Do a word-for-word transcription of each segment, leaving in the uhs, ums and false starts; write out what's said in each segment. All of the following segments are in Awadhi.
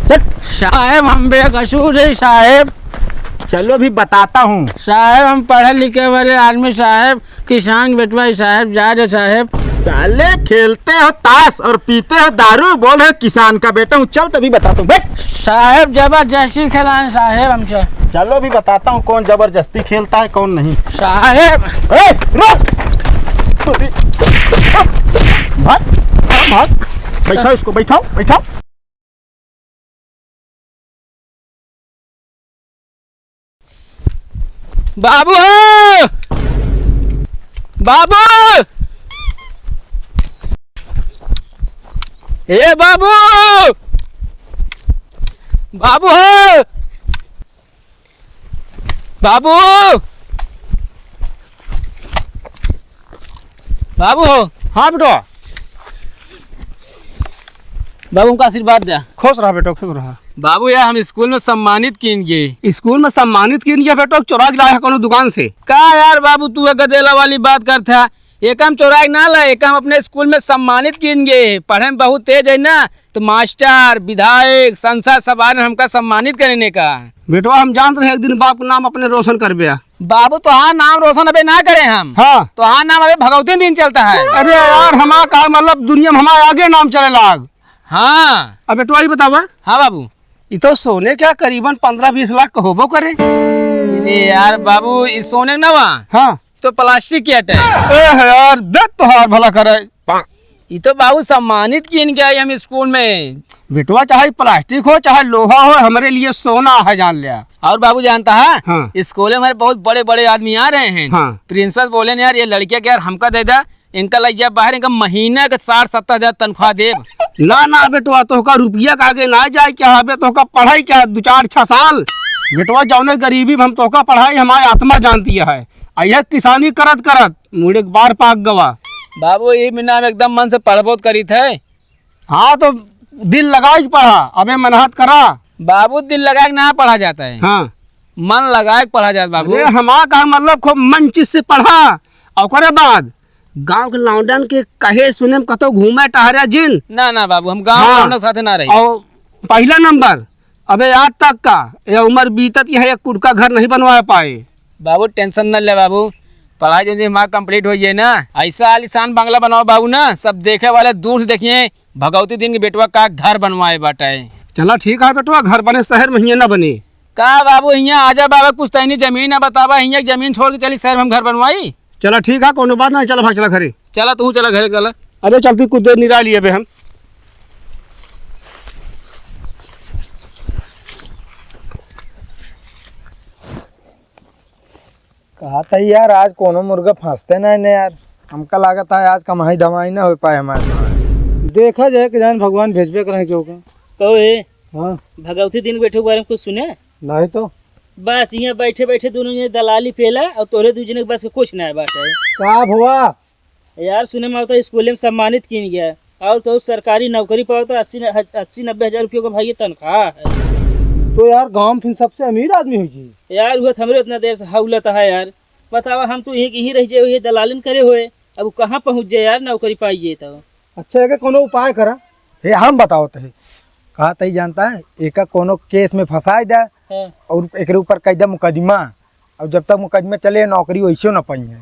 चल। साहेब, हम बेकसूर है साहेब। चलो, अभी बताता हूँ। साहेब, हम पढ़े लिखे वाले आदमी साहेब, किसान बेटवा है साहेब, जा दे साहेब। साले, खेलते हो ताश और पीते हो दारू, बोल रहे हो किसान का बेटा हूँ। चल, तभी बताता हूँ, बैठ। साहेब, जबरदस्ती खेलाएं साहेब हमसे। चलो, अभी बताता हूँ कौन जबरदस्ती खेलता है, कौन नहीं। साहेब। ए, रुक। भाग, भाग। बैठाओ इसको, बैठाओ, बैठाओ। बाबू हो! बाबू! ए बाबू! बाबू हो! बाबू! बाबू हो। हाँ बेटवा। बाबू, हमका आशीर्वाद द्या। खुश रहा बेटवा, खुश रहा। बाबू यार, हम स्कूल में सम्मानित कीन गए। स्कूल में सम्मानित कीन गया बेटवा, चोरा के लाया है कोनो दुकान से? का यार बाबू, तू एक गदेला वाली बात करत है। एका हम चोराई ना लाए, एका हम अपने स्कूल में सम्मानित कीन गए। पढ़े में बहुत तेज है ना, तो मास्टर, विधायक, संसद सब आए हमका सम्मानित करने का। बेटवा, हम जानत रहे एक दिन बाप के नाम अपने रोशन करबे। बाबू, तोहार नाम रोशन अबे ना करे हम। हाँ। तोहार नाम अबे भगवती दिन चलता है। अरे यार, हमार का मतलब, दुनिया में हमार आगे नाम चले लाग। हाँ। अब बेटवा, ई बतावा। हाँ बाबू। ई तो सोने का करीबन पन्द्रह बीस लाख का होबो करे। अरे यार बाबू, ई सोने का ना बा। हाँ। तो प्लास्टिक के अटे। ए यार, दे तोहार भला करे। ई तो बाबू सम्मानित कीन के आई हम स्कूल में। बेटवा, चाहे प्लास्टिक हो, चाहे लोहा हो, हमरे लिए सोना है, जान लिया। और बाबू जानता है, हाँ। स्कूल में हमारे बहुत बड़े-बड़े आदमी आ रहे हैं। हाँ। प्रिंसिपल बोले न, "यार, ये लड़किया के यार हमका दे दा, इनका लइ जा बाहर, इनका महीना का साठ सत्तर हजार तनख्वाह देब।" ना, ना बेटवा, तोहका रुपया के आगे ना जाए, क्या हबे तोहका पढ़ाई क्या दो चार छह साल? बेटवा, जौने गरीबी में हम तोहका पढ़ाई, हमारी आत्मा जानती है। आ यह किसानी करत करत मुड़े के बार पाक गवा। बाबू, ई बिना हम एकदम मन से पढ़बो त करीत है। हाँ, तो दिल लगाए के पढ़ा, अबे मेहनत करा। बाबू, दिल लगाए के ना पढ़ा जाता है। हाँ। मन लगाए के पढ़ा जाता, बाबू। अरे, हमार का मतलब, खूब मन चित से पढ़ा, और ओकरे बाद गाँव के लौंडन के कहे सुने में कतौ घूमे टहरे जिन। ना, ना बाबू, हम गाँव के हाँ। लौंडन के साथे ना रही। और पहला नंबर, अबे आज तक का ये उम्र बीतत, यह एक कुड़का घर नहीं बनवा पाए। बाबू, tension न ले बाबू, पढ़ाई जल्दी हमार complete हो जाए ना, ऐसा आलीशान बंगला बनाओ बाबू ना, सब देखे वाले दूर से देखिए, भगवती दिन के बेटवा का घर बनवाए बाटे। चला ठीक है बेटवा, घर बने शहर में, हियाँ ना बने। का बाबू, हियाँ आजा बाबा, पुश्तैनी जमीन ना बतावा, हियाँ जमीन छोड़ के चली शहर में हम घर बनवाई। चला ठीक है, कोनो बात ना, चला भाग, चला घरे। चला तू, चला घरे, चला। अरे चलती कुछ देर निरा लिए बे हम। कहा था यार, आज कोनो मुर्गा फंसते नहीं ने यार, हमका लागत है आज कमाई धमाई ना हो पाए हमारे। देखा जाए कि जान भगवान भेजबे करें क्यों का। कहो ए, हाँ। भगवती दिन बैठे के बारे में कुछ सुने? नहीं तो। बस यहाँ बैठे बैठे दोनों ये दलाली पेला और तोरे दू जने के बस के कुछ ना बाटे। का भुआ? यार सुने में आवता स्कूल में सम्मानित कीन गया और तो सरकारी नौकरी पावता, अस्सी न-, अस्सी नब्बे हजार रुपये का भाई ये तनख्वाह है। तो यार गांव में फिर सबसे अमीर आदमी हो जी। यार हुआ हमरे इतना देर से हौलत है यार, बतावा हम तो यहीं, यहीं रह जाए, ये दलालन करे हुए, अब कहाँ पहुँच जाए यार, नौकरी पाई जाए तो। अच्छा, एके कोनो उपाय करा। हे, हम बताओ तो है। कहा तई जानता है, एका कोनो केस में फंसाए दे हाँ। और एकरे ऊपर कई दे मुकदमा। और जब तक मुकदमा चले, नौकरी वैसे ना पाई है।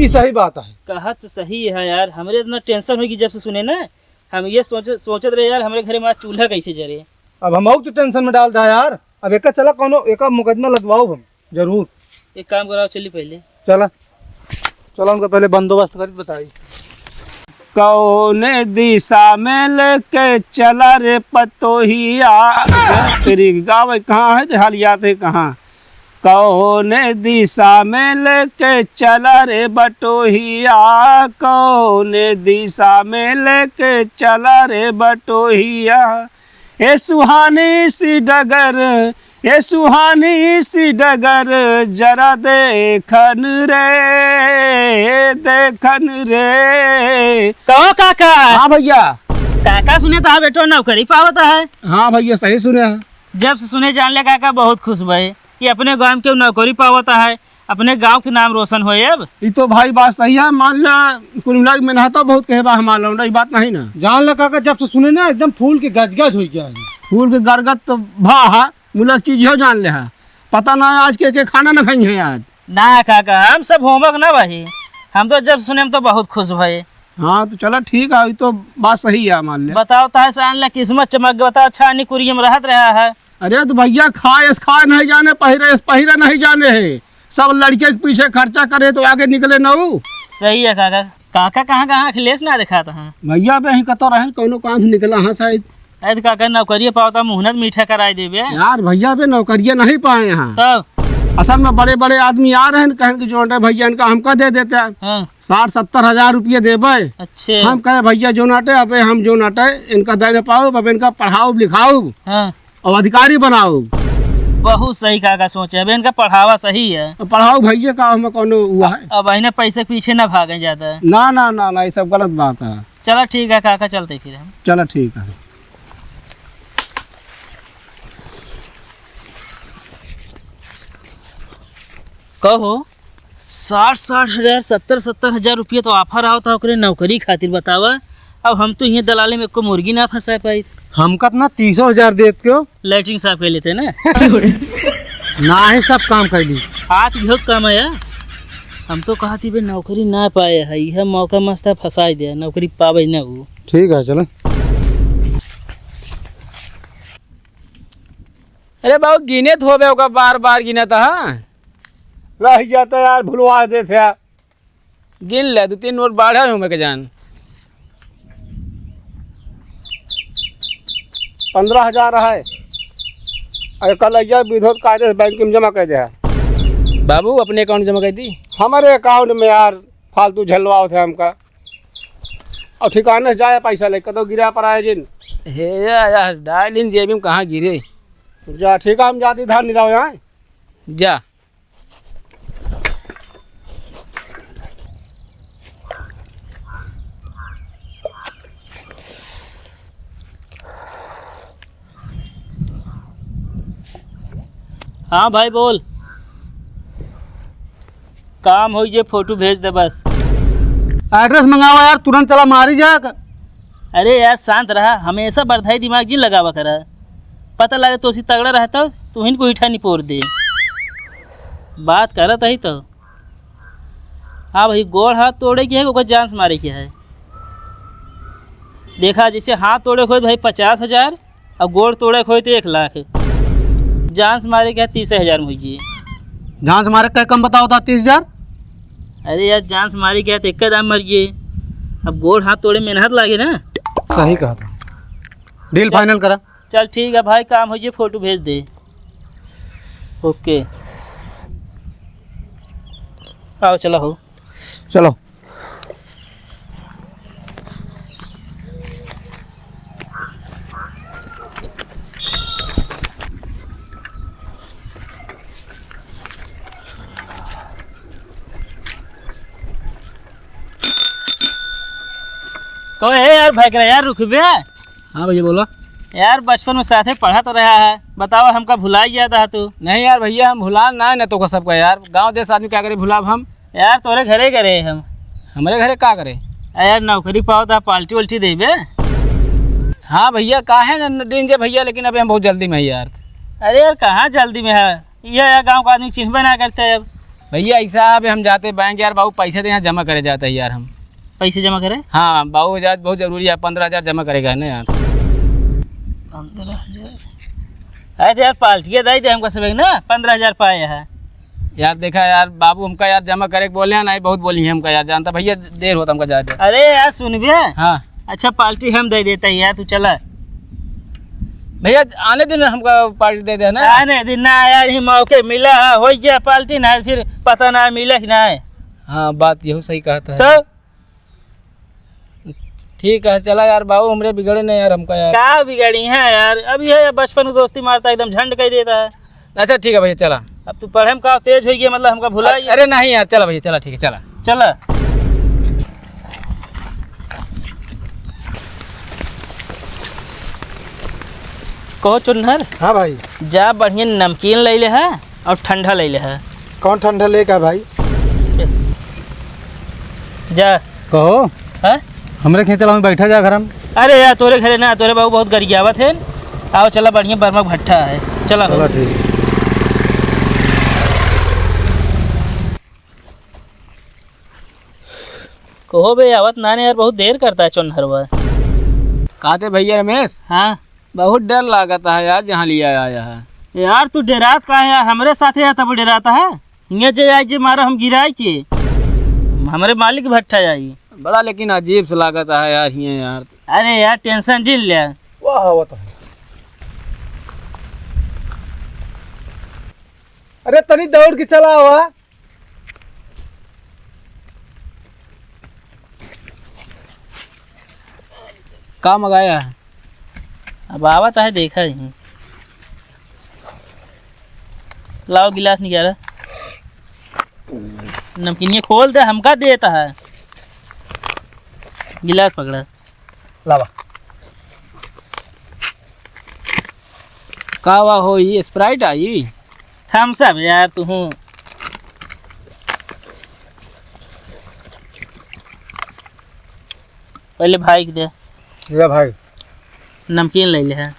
ई सही बात है। कहा तो सही है यार, हमरे इतना tension होगी जब से सुने ना, हम ये सोच, सोचत रहे यार, हमरे घरे में आज चूल्हा कैसे जरे। अब हम तो tension में डाल दा यार। अब एका चला कोनो, एका मुकदमा लदवाओ हम जरूर। एक काम कराओ, चली पहले। चला, चला उनका पहले बंदोबस्त करी बताई। कौने दिशा में लेके चला रे पतोहिया। तेरी गावे कहाँ है, हाल याद है कहाँ? कौने दिशा में लेके चला रे बटोहिया, कौने दिशा में लेके चला रे बटोहिया। ए सुहानी सी डगर, ए सुहानी सी डगर, जरा देखन रे, देखन रे। कहो काका। हाँ भैया। काका सुने तो बेटो नौकरी पावत है। हाँ भैया, सही सुने हैं। जब से सुने जान ले काका बहुत खुश भए कि अपने गांव में केहू नौकरी पावत है, अपने गांव के नाम रोशन होए। अब ई तो भाई बात सही है, मान ला कुल मिला के मेहनत बहुत कहे बा हमार लौंडा, ई बात नहीं ना। जान ला काका, जब से सुने ना एकदम फूल के गजगज हो गया है। फूल के गरगत तो भा हा, मुला चीज हो जान ले हा। पता ना आज के, के खाना न खाई है आज। ना काका, हम सब होमवर्क ना भाई, हम तो जब सुने हम तो बहुत खुश भए। हाँ, तो चला ठीक है, ई तो बात सही है, मान ले। बताओ, ताहे से आन ले किस्मत चमक गई, बताओ, अच्छा आनी कुरियम रहत रहा है। अरे तो भैया, खाए से खाए नहीं जाने, पहिरे से पहिरे नहीं जाने है। सब लड़के के पीछे खर्चा करे तो आगे निकले न ऊ। सही है काका। काका कहाँ कहाँ अखिलेश ना दिखाता है? भैया, बे ही कतो रहे, कौनो काम से निकला हाँ शायद। अरे तो काका, नौकरिया पावता, मुहनत मीठा कराई देबे। यार भैया, बे नौकरिया नहीं पाए यहाँ। तब? असल में बड़े बड़े आदमी आ रहे हैं, कहन कि जो अंडे भैया इनका हमका दे देते हैं। हाँ। साठ सत्तर हजार रुपये देबे। अच्छे। हम कहे भैया जो नाटे, अबे हम जो नाटे, इनका दे न पाओ, अब इनका पढ़ाओ लिखाओ। हाँ। अब अधिकारी बनाओ। बहुत सही काका सोचे, अब इनका पढ़ावा सही है। अब पढ़ाओ भैया का, हमें कौनो हुआ है? अब इन्हें पैसे के पीछे ना भागे ज्यादा। ना, ना, ना, ना, ये सब गलत बात है। चला ठीक है काका, चलते फिर हम। चला ठीक है। कहो, साठ साठ हजार, सत्तर सत्तर हजार रुपया तो offer आवत है ओकरे नौकरी खातिर, बतावा। अब हम तो इहे दलाली में एको मुर्गी ना फंसा पाई। हमका तो ना तीसो हजार देत के हो। लैट्रिन साफ कर लेते ना। ना ही सब काम कर ली। हाथ बहुत कम है यार। हम तो कहा थी बे नौकरी ना पाए है, यह मौका मस्त है, फंसा दे, नौकरी पावे ना वो। ठीक है, चलो। अरे बाबू, गिने तो होबे ओका, बार बार गिनत ह। रह जाता यार, भुलवा देते। गिन ले, दो तीन नोट बाढ़ा हूँ मैं के जान। पन्द्रह हजार है। अरे कल अइया विधो कायदे से बैंक में जमा कर दे। बाबू, अपने account जमा कर दी। हमारे account में यार, फालतू झलवाओ थे हमका। और ठिकाने से जाए पैसा ले, कतो गिरा पड़ा है जिन। हे या, या, डाल इन जेबी में, कहाँ गिरे? जा, ठीक है, हम जाती धान निराव यहाँ। जा। हाँ भाई बोल। काम होई जे फोटो भेज दे बस। Address मंगावा यार, तुरंत चला मारी जा। अरे यार शांत रहा, हमेशा बरधाई दिमाग जिन लगावा करा। पता लगे तो उसी तगड़ा रहता, तू हिन को ईठा निपोर दे। बात करत ही तो। हाँ भाई, गोड़ हाथ तोड़े के है, ओकर जान से मारे के है। देखा, जैसे हाथ तोड़े के होई भाई पचास हजार, और गोड़ तोड़े के होई तो एक लाख। जान से मारे के है तीस हजार में होई। जान से मारे के कम बताओ था तीस हजार? अरे यार, जान से मारे के है तो एक दाम मर गए। अब गोड़ हाथ तोड़े मेहनत लागे ना। सही कहा था। Deal चल। Final करा। चल ठीक है भाई, काम हो जे फोटो भेज दे। OK, आओ चला हो। चलो। कहो, ए यार, भाई करा यार, रुकबे। हाँ भैया, बोलो। यार, बचपन में साथे पढ़ा तो रहा है, बताओ, हमका भुला गया था तू? नहीं यार भैया, हम भुला ना है ना तो का सबका यार, गाँव देश आदमी क्या करे भुलाब हम? यार, तोरे घरे करे हम। हमरे घरे का करे? आ यार, नौकरी पाओ तो पार्टी वाल्टी देबे। हाँ भैया, काहे न, न दिन जे भैया, लेकिन अबे हम बहुत जल्दी में है यार। अरे यार, कहाँ जल्दी में है? ये यार, गाँव का आदमी चिन्हबे ना करते अब। भैया, ऐसा है, अबे हम जाते बैंक यार, बाबू पैसे दे, यहाँ जमा करे जाते हैं यार हम। पैसे जमा करे? हाँ, बाबू, आज बहुत जरूरी है, पन्द्रह हजार जमा करेगा ना यार। पन्द्रह हजार? अरे तो यार, पार्टिया दे दे हमको सब, एक ना पन्द्रह हजार पाए है। यार, देखा यार, बाबू हमका यार जमा करे के बोले हैं, नहीं बहुत बोली है हमका यार, जानता भैया, देर होता हमका जाए दे। अरे यार, सुन बे। हाँ। अच्छा, पार्टी हम दे देते हैं यार, तू चला। भैया, आने दिन हमका पार्टी दे देना। आने दिन ना यार, ही मौके मिला है, हो गया पार्टी ना, फिर पता ना मिला कि ना। हाँ, बात यहू सही कहता है। तो ठीक है, चला यार, बाबू हमरे बिगड़े नहीं यार, हमका यार। का बिगड़ी है यार, अब ये बचपन की दोस्ती मारता एकदम झंड कर देता है। अच्छा, ठीक है भैया, चला। अब तू पढ़े में का तेज हो गया, मतलब हमका भुला अरे, गया। अरे नहीं यार, चला भैया, चला, ठीक है, चला। चला। कहो चुन्नर। हाँ भाई। जा बढ़िया नमकीन ले ले है और ठंडा ले ले है। कौन ठंडा लेगा भाई? जा। कहो। हैं? हमरे खेत चला, हम बैठा जा घर हम। अरे यार, तोरे घरे ना, तोरे बाबू बहुत गरियावत है। आओ चला, बढ़िया बर्मा भट्ठा है, चला हो। चला ठीक। कहो बे, आवत नाने यार, बहुत देर करता है चोन्हरवा। कहते भैया रमेश, हाँ। बहुत डर लागत है यार, जहाँ लिया आया है। यार तू डेरात का है यार, हमरे साथे है तब डेरात है। हियाँ जे आई जे मारा हम गिराई के, हमरे मालिक भट्ठा आई। बड़ा लेकिन अजीब से लागत है यार हियाँ यार। अरे यार tension जिन ले। वाह, आवत है। अरे तनी दौड़ के चला हुआ। का मंगाया है? अब आवत है, देखा ही। लाओ गिलास निकाला। नमकीनिया खोल दे, हमका देता है। गिलास पकड़ा। लावा। का वा हो, ये Sprite आई? Thums Up यार, तू हूँ। पहले भाई के दे। ले भाई। नमकीन ले ले है।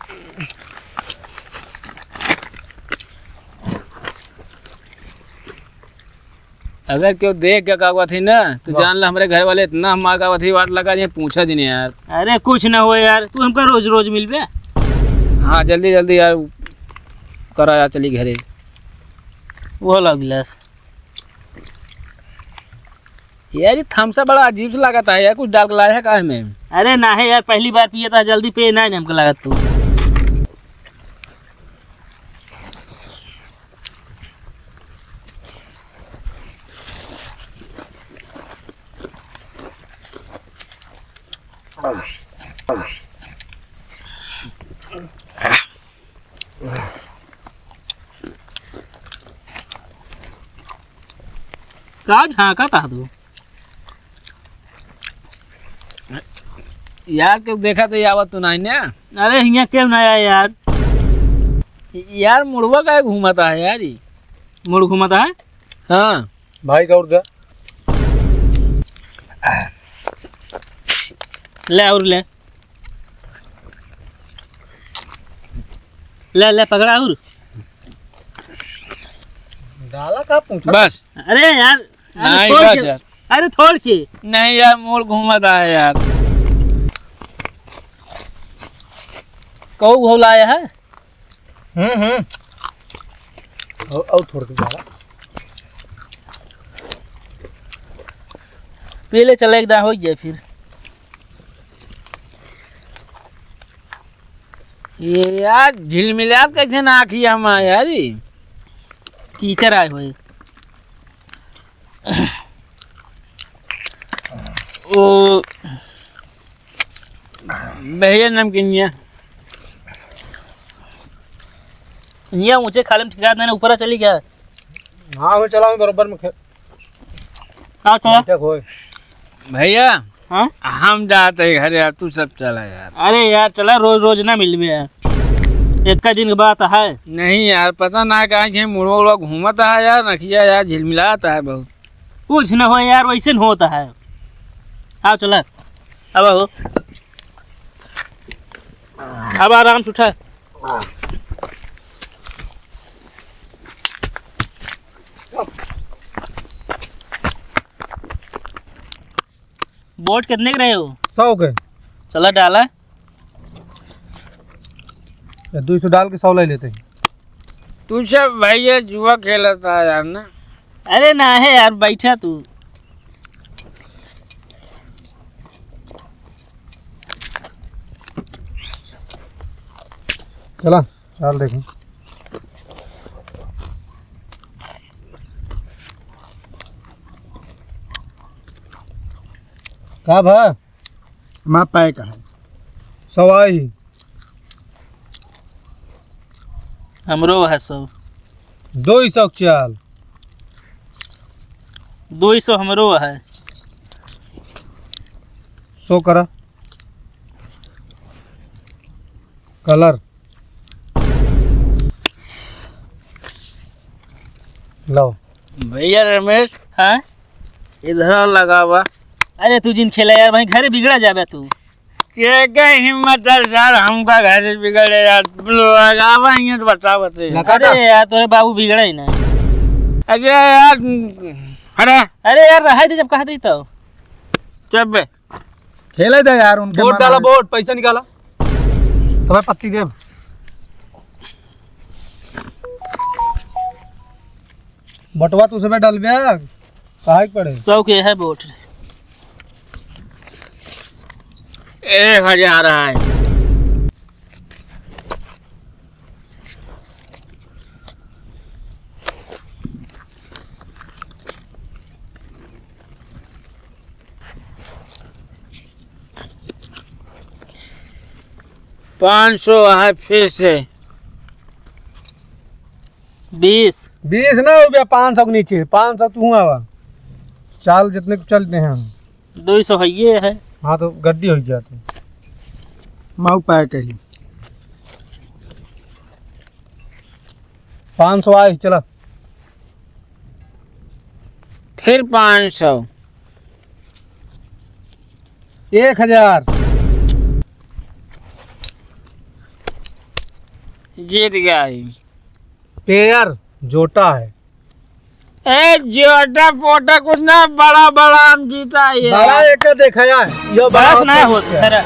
अगर केहू देख के कहत ही ना, तो वाह। जान ला हमरे घर वाले इतना हमार कहत ही, वाट लगा दिए, पूछा जिन यार। अरे कुछ ना हो यार, तू हमका रोज रोज मिलबे। हाँ, जल्दी जल्दी यार, करा यार, चली घरे। वो ला गिलास। यार, ये Thums Up बड़ा अजीब से लागत है यार, कुछ डाल के लाया है का में? अरे ना है यार, पहली बार पिए था, जल्दी पिए ना, हमको लागत तू। का झांका था तू? यार, केहू देखा तो आवत तो नहीं ना। अरे, हियाँ केहू ना आया यार। यार, मुड़वा का घूमता है यार, ई। मुड़ घूमता है? हाँ। भाई का और दे। ले, और ले। ले, ले, पकड़ा और। डाला का पूछा? बस। अरे यार, अरे नहीं, थोड़ बस के, यार। अरे थोड़ के। नहीं यार, मूड़ घूमत है यार। कहू घोला आया है? हम्म, हम्म। और, और थोड़ के डाला। पी ले चला, एक दाँय होइ जाए फिर। ये यार, झिलमिलात कैसे ना आँखिया मा यार, ई? कीचड़ आए होए। ओ, भैया नमकीनिया। ये ऊँचे खाले में ठिकात नहीं, ऊपर चली गया। हाँ, वो चला, बराबर में खे-, का चला? ठीक होए। भैया, हाँ? हम जाते हैं घर यार, तू सब चला यार। अरे यार, चला, रोज रोज ना मिलबे यार, एक का दिन के बात है। नहीं यार, पता ना कहाँ के मुड़वा उड़वा घूमत है यार, नखिया यार झिलमिलात है बहुत। कुछ ना हो यार, वैसे न होता है। आओ चला, अब आओ, अब आराम से उठा। वोट कितने के रहे हो? सौ के। चला डाला। ये दो सौ डाल के सौ ले लेते हैं। तू सब भाई ये जुआ खेलता है यार ना। अरे ना है यार, बैठा तू। चला। चल देखी। का भा? माँ पाए का है? सवाई। हमरो है सौ। दो ही सौ चाल। दो ही सौ हमरो है। सौ करा। कलर। लो। भैया रमेश। हाँ? इधर लगावा। अरे तू जिन खेला यार भाई, घरे बिगड़ा जाबे तू। ये क्या हिम्मत है सर, हमका घर से बिगड़े यार, लगावा ही है तो बताओ बस। लगा अरे था। यार, तोरे बाबू बिगड़े ही ना। अरे यार, अरे। अरे यार, रहा दे, जब कहा दे तो। चुप बे। खेले दे यार, उनके वोट मन डाला, है। वोट, पैसा निकाला। तबे पत्ती देब। बटवा तू सबे डालबे, काहे के पड़े? सौ के है वोट। एक हजार है। पाँच सौ है फिर से। बीस। बीस ना हो गया, पाँच सौ के नीचे, पाँच सौ तू आवा। चाल जितने को चलते हैं हम। दो सौ है ये है। हाँ, तो गड्डी हो गया तू। माऊ पाए कही। पाँच सौ आए, चला। फिर पाँच सौ। एक हजार। जीत गया ही। पेयर जोटा है। ए, जोटा पोटा कुछ ना, बड़ा बड़ा हम जीता है। बड़ा एक देखा यार, यो बड़ा बड़ा से ना होता होता है। तेरा।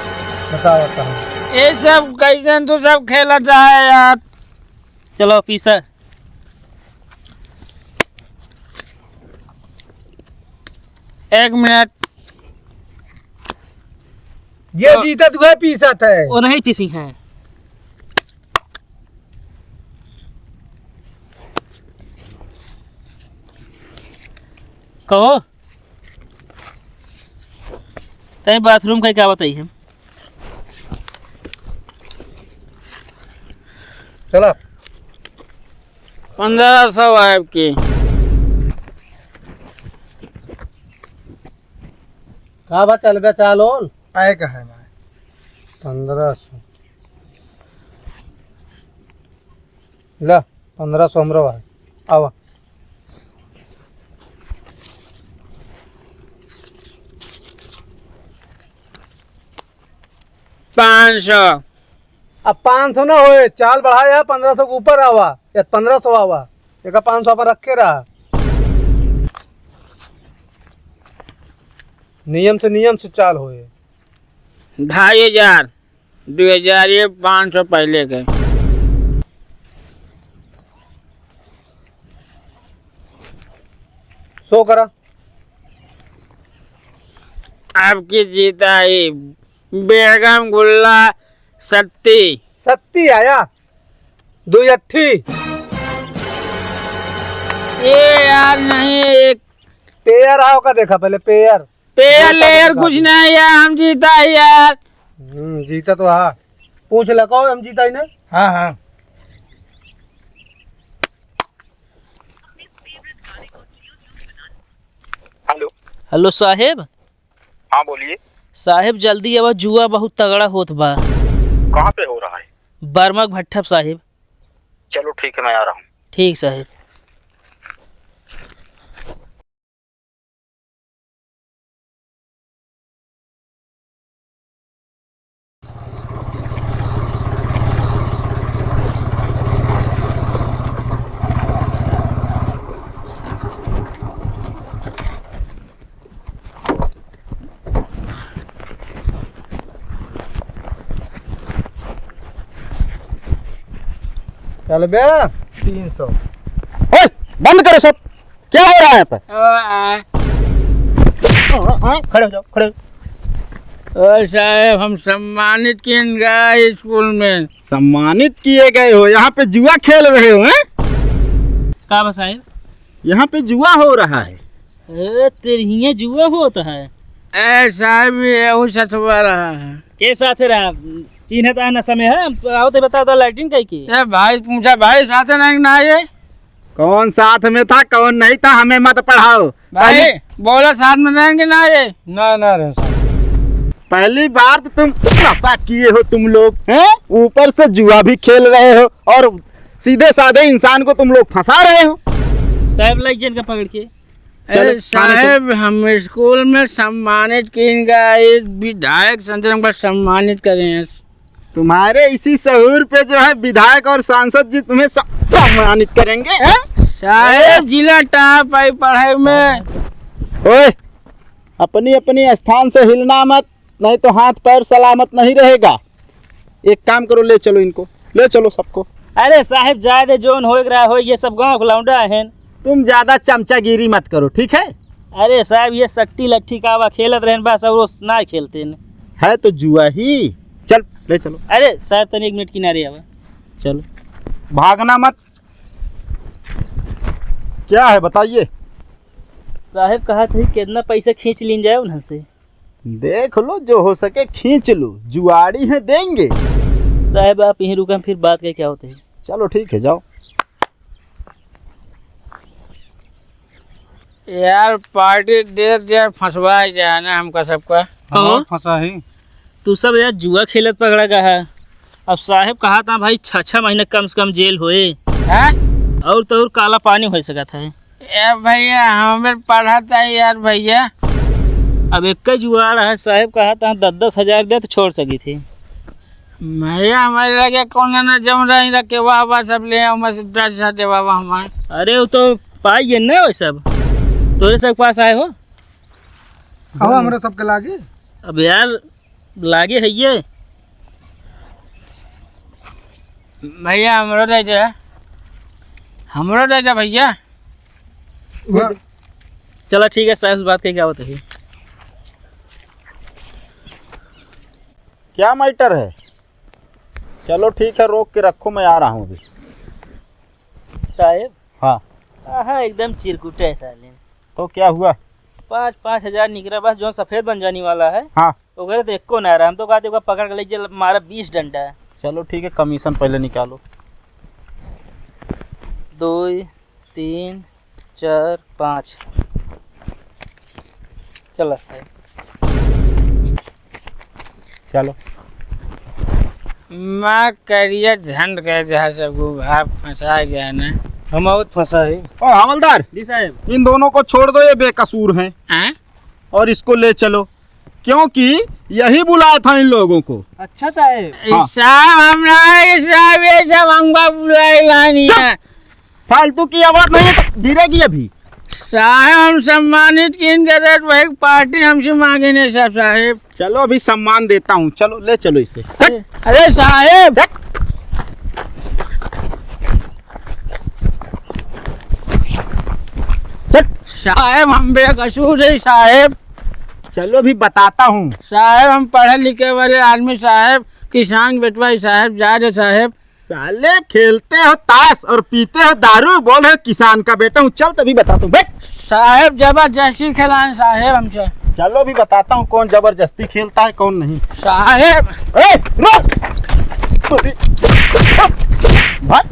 बताओ, बताओ। ये सब कैसे तू सब खेला चाहे यार? चलो पीसा। एक मिनट। जे तो जीतत उहे पीसत है। वो नहीं पीसी हैं। कहो। तई बाथरूम का क्या बताई हम? चला। पन्द्रह सौ आपकी। का बा, चलबे चालोन? आए का है भाई? पन्द्रह सौ। ला, पन्द्रह सौ हमरो है। आवा। पाँच सौ। अब पाँच सौ ना होए, चाल बढ़ाया, पन्द्रह सौ के ऊपर आवा, या पन्द्रह सौ आवा, एका पाँच सौ अपन रखे रहा। नियम से, नियम से चाल होए। ढाई हजार, दो हजार, ये पाँच सौ पहले के। सो करा। आपकी जीता ही बेगम गुल्ला सत्ती। सत्ती आया, दो अट्ठी। ये यार नहीं, एक पेयर आओ का देखा पहले, पेयर। पेयर लेयर कुछ नहीं यार, हम जीता ही यार। हम्म, जीता तो हाँ। पूछ ले, कहो हम जीता ही ना। हाँ, हाँ। हेलो। हेलो साहेब। हाँ, बोलिए। साहेब, जल्दी आवा, जुआ बहुत तगड़ा होत बा। कहाँ पे हो रहा है? बर्मा के भट्ठा पे, साहेब। चलो, ठीक है, मैं आ रहा हूँ। ठीक, साहेब। चल बे। तीन सौ। ओए, बंद करो सब। क्या हो रहा है यहाँ पर? ओ, आ। हाँ, हाँ, खड़े हो जाओ, खड़े हो। ओ साहेब, हम सम्मानित किए गए स्कूल में। सम्मानित किए गए हो, यहाँ पे जुआ खेल रहे हो, हैं? का बा साहेब? यहाँ पे जुआ हो रहा है। ए, तेरे हियाँ जुआ होत है? ए साहेब, ये वो सतवा रहा है। के साथ रहा? चिन्हत है, नशा में है? आओ तो बता दो, लैट्रिन कई की? ए भाई, पूछा भाई, साथ नहीं ना ये? कौन साथ में था, कौन नहीं था, हमें मत पढ़ाओ। भाई, पहली बोला साथ में रहेंगे ना ये? ना, ना रहे साथ। पहली बार तो तुम नशा किए हो तुम लोग, हैं? ऊपर से जुआ भी खेल रहे हो और सीधे साधे इंसान को तुम लोग फंसा रहे हो। साहेब, लाई इनका पकड़ के। चलो, ए, थाने चलो। साहेब, हम स्कूल में सम्मानित किन गए, एक विधायक संजय पर सम्मानित करे हैं। तुम्हारे इसी सहूर पे जो है विधायक और सांसद जी तुम्हें स-, सम्मानित करेंगे, हैं? साहेब, जिला टॉप आई पढ़ाई में। ओए, अपनी अपनी स्थान से हिलना मत, नहीं तो हाथ पैर सलामत नहीं रहेगा। एक काम करो, ले चलो इनको, ले चलो सबको। अरे साहेब, जाए दे, जोन होए के रहा हो, ये सब गाँव के लौंडा हैं। तुम ज्यादा चमचागिरी मत करो, ठीक है? अरे साहेब, ये सक्टी लट्ठी का बा, खेलत रहेन बस, और वो ना खेलते हैं। है तो जुआ ही। चल, ले चलो। अरे साहेब, तनी एक मिनट किनारे आवा। चलो, भागना मत। क्या है, बताइए। साहेब, कहा था कितना पैसा खींच लीन जाए उन्हन से। देख लो, जो हो सके खींच लो, जुआड़ी है, देंगे। साहेब, आप यहीं रुकें, फिर बात करके आवत ही। चलो, ठीक है, जाओ। यार, पार्टी दे दे, फंसवा जाए ना हमका सबका। कहो? फंसा ही। तू सब यार जुआ खेलत पकड़ा गया है। अब साहेब कहा था भाई, छः छः महीने कम से कम जेल होए। हैं? और तो और काला पानी हो सकत है। ए भैया, हमें पढ़त है यार भैया। अब एक जुआड़ है, साहेब कहा था दस दस हजार दे तो छोड़ सकी थी। भैया, हमारे लगे कौन ना जम रही रखे, वाह वाह, सब ले आओ, मैं सीधा सीधा जवाब हमार। अरे, वो तो पाई है ना, वो सब तोरे सब पास आए हो। कहो, हमरे सबके लागे। अब यार, लागे है ये। भैया, हमरो दे दे, हमरो दे दे भैया। वाह। चला ठीक है, साहेब से बात करके आवत ही। क्या मैटर है? चलो ठीक है, रोक के रखो, मैं आ रहा हूँ अभी। साहेब। हाँ। हाँ, एकदम चिरकुटे है साले। तो क्या हुआ? पाँच, पाँच हजार निकला बस, जो सफेद बन जाने वाला है। हाँ। ओकरे तो एको ना रहा, हम तो कहते ओकरा पकड़ के ले चल, मारा बीस डंडा। चलो ठीक है, कमीशन पहले निकालो। दो, तीन, चार, पाँच। चला। चलो। माँ करिया झंड के जहाँ सबको भाप फंसा गया ना। हम आवत फंसा है। ओ हवलदार, जी साहेब। इन दोनों को छोड़ दो, ये बेकसूर हैं। हाँ? और इसको ले चलो, क्योंकि यही बुलाया था इन लोगों को। अच्छा साहेब। हाँ। साहब, हम ना, ये साहब, ये सब हमका बुलाए बानी चुप! है। फालतू की आवाज नहीं है तो गिरेगी अभी। साहेब, हम सम्मानित किन के रेट वही पार्टी हमसे मांगे ने सब साहेब। चलो, अभी सम्मान देता हूँ, चलो, ले चलो इसे। अरे, अरे साहेब। हट। हट। साहेब, हम बेकसूर है साहेब। चलो, अभी बताता हूँ। साहेब, हम पढ़े लिखे वाले आदमी साहेब, किसान बेटवा ही साहेब, जा रहे साहेब। साले खेलते हो ताश और पीते हो दारू, बोल रहे हो किसान का बेटा हूँ। चल तभी बताता हूँ, बैठ। साहेब जबरदस्ती खेलाएं साहेब हमसे। चलो अभी बताता हूँ कौन जबरदस्ती खेलता है कौन नहीं। साहेब। ए, रुक। भाग, भाग,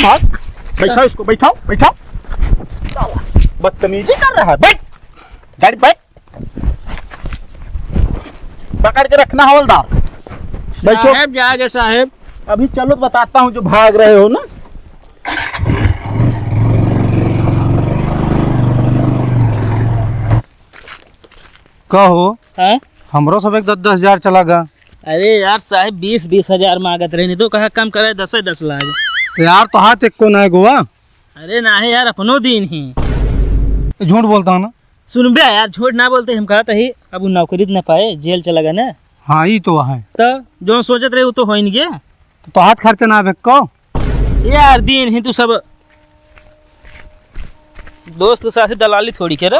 भाग। बैठाओ इसको, बैठाओ, बैठाओ। बदतमीजी कर रहा है, बैठ। गाड़ी बैठ। पकड़ के रखना हवलदार। बैठो। साहेब, जा, जा, साहेब। अभी चलो तो बताता हूँ जो भाग रहे हो ना। का हो? हैं? हमरो सब एक दस दस हजार चला गा। अरे यार साहेब, बीस बीस हजार मांगत रहे, नहीं तो कहा कम करे, दस दस लाख। यार, तो हाथ एक को ना है गोवा। अरे नाही यार, अपनो दिन ही। झूठ बोलता हूँ ना। सुन बे यार, झूठ ना बोलते, हम कहत ही, अब उ नौकरी त ना पाए, जेल चला गए ना। हाँ, ई तो है। तो जो सोचत रहे, वो तो हो ही नहीं गया। तो, तो हाथ खर्चा ना बेको। यार, दिन ही तू सब दोस्त के साथ दलाली थोड़ी करे।